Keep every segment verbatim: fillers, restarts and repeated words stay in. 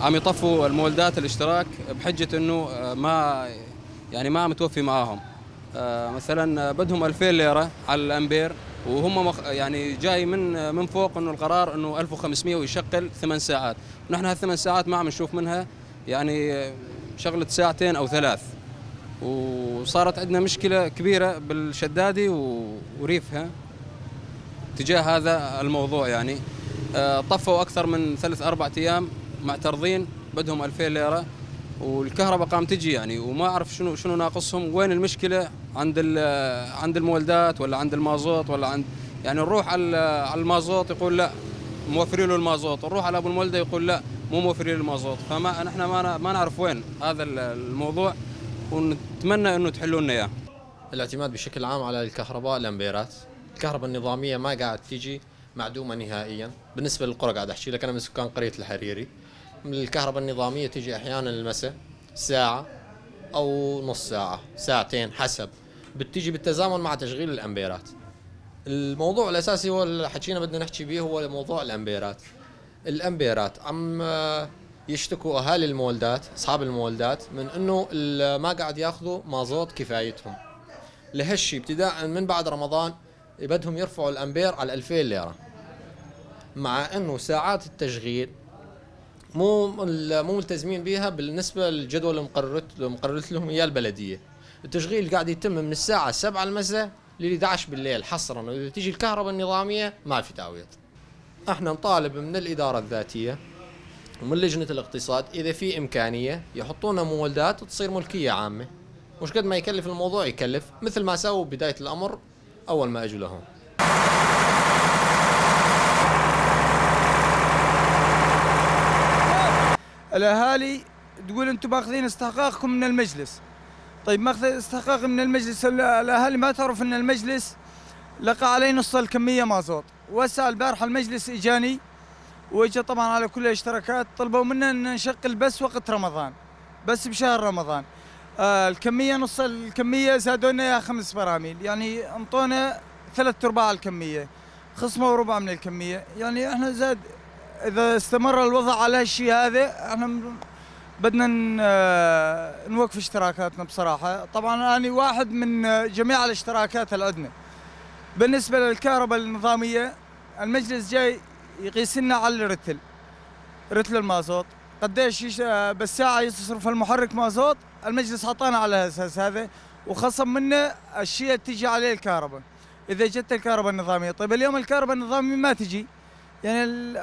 عم يطفوا المولدات الاشتراك بحجة إنه، آه، ما، يعني، ما متوفي معاهم. آه، مثلًا، آه، بدهم ألفين ليرة على الأمبير، وهم مخ-، يعني، جاي من، آه، من فوق إنه القرار إنه ألف وخمسمية ويشغل ثمان ساعات. ونحن هالثمان ساعات ما عم نشوف منها، يعني، آه، شغلة ساعتين أو ثلاث. وصارت عندنا مشكلة كبيرة بالشدادي و-، وريفها تجاه هذا الموضوع، يعني. آه، طفوا أكثر من ثلاث أربع أيام معترضين، بدهم ألفين ليرة، والكهرباء قام تجي، يعني، وما أعرف شنو، شنو ناقصهم، وين المشكلة، عند ال-، عند المولدات ولا عند المازوت ولا عند، يعني، نروح على ال-، على المازوت يقول: "لا، موفرين له المازوت"، نروح على أبو المولدة يقول: "لا، مو موفرين له المازوت". فما، نحن ما ن-، ما نعرف وين هذا ال-، الموضوع، ونتمنى إنه تحلوا لنا إياه. الاعتماد بشكل عام على الكهرباء، الأمبيرات. الكهرباء النظامية ما قاعد تجي، معدومة نهائيًا. بالنسبة للقرى قاعد أحكي لك، أنا من سكان قرية الحريري. الكهرباء النظامية تجي أحيانًا المساء ساعة أو نص ساعة، ساعتين، حسب. بتجي بالتزامن مع تشغيل الأمبيرات. الموضوع الأساسي هو اللي حكينا بدنا نحكي بيه، هو موضوع الأمبيرات. الأمبيرات عم، آه، يشتكوا أهالي المولدات، أصحاب المولدات، من إنه ال-، ما قاعد ياخذوا مازوت كفايتهم. لهالشي ابتداء من بعد رمضان بدهم يرفعوا الأمبير على ألفين ليرة، مع إنه ساعات التشغيل مو مل-، مو ملتزمين بيها بالنسبة للجدول اللي مقررت، اللي مقررت لهم إياه البلدية. التشغيل قاعد يتم من الساعة سبعة المساء لل احدعش بالليل حصرًا، وإذا تجي الكهرباء النظامية ما في تعويض. احنا نطالب من الإدارة الذاتية ومن لجنة الاقتصاد إذا في إمكانية يحطونا مولدات تصير ملكية عامة، مش قد ما يكلف الموضوع يكلف، مثل ما سووا ببداية الأمر أول ما أجوا لهون. الأهالي تقول: "أنتم ماخذين استحقاقكم من المجلس". طيب، ماخذ استحقاق من المجلس، ال-، الأهالي ما تعرف إن المجلس لقى عليه نص الكمية مازوت. وهسه البارحة المجلس إجاني، وإجا طبعًا على كل الاشتراكات، طلبوا منا إن نشغل بس وقت رمضان، بس بشهر رمضان. آه، الكمية، نص الكمية زادونا يا خمس براميل، يعني انطونا ثلاث أرباع الكمية، خصموا ربع من الكمية. يعني احنا زاد، إذا استمر الوضع على هالشي هذا، احنا م-، بدنا ن-، آه، نوقف اشتراكاتنا بصراحة. طبعًا أنا واحد من، آه، جميع الاشتراكات العدنة. بالنسبة للكهرباء النظامية، المجلس جاي يقيس لنا على الرتل، رتل المازوت، قديش يش-، آه، بالساعة يصرف المحرك مازوت. المجلس عطانا على الأساس هذا، وخصم منه الشيء اللي تجي عليه الكهرباء، إذا جت الكهرباء النظامية. طيب، اليوم الكهرباء النظامية ما تجي، يعني ال-،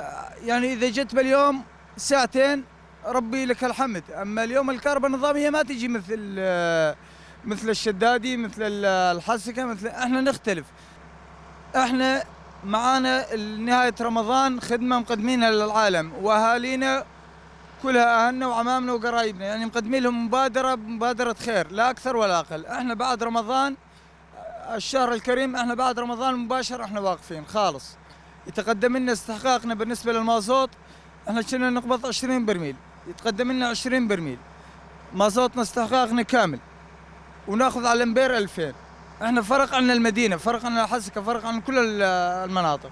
يعني إذا جت باليوم ساعتين، ربي لك الحمد. أما اليوم الكهرباء النظامية ما تجي مثل، آه، مثل الشدادي، مثل ال-، الحسكة، مثل، احنا نختلف. احنا معانا نهاية رمضان خدمة مقدمينها للعالم، وأهالينا كلها، أهلنا وعمامنا وقرايبنا، يعني مقدمين لهم مبادرة، مبادرة خير، لا أكثر ولا أقل. احنا بعد رمضان، الشهر الكريم، احنا بعد رمضان مباشر احنا واقفين خالص. يتقدم لنا استحقاقنا بالنسبة للمازوت، احنا كنا نقبض عشرين برميل، يتقدم لنا عشرين برميل مازوتنا، استحقاقنا كامل، وناخذ على الامبير ألفين. احنا فرق عن المدينة، فرق عن الحسكة، فرق عن كل ال-، المناطق.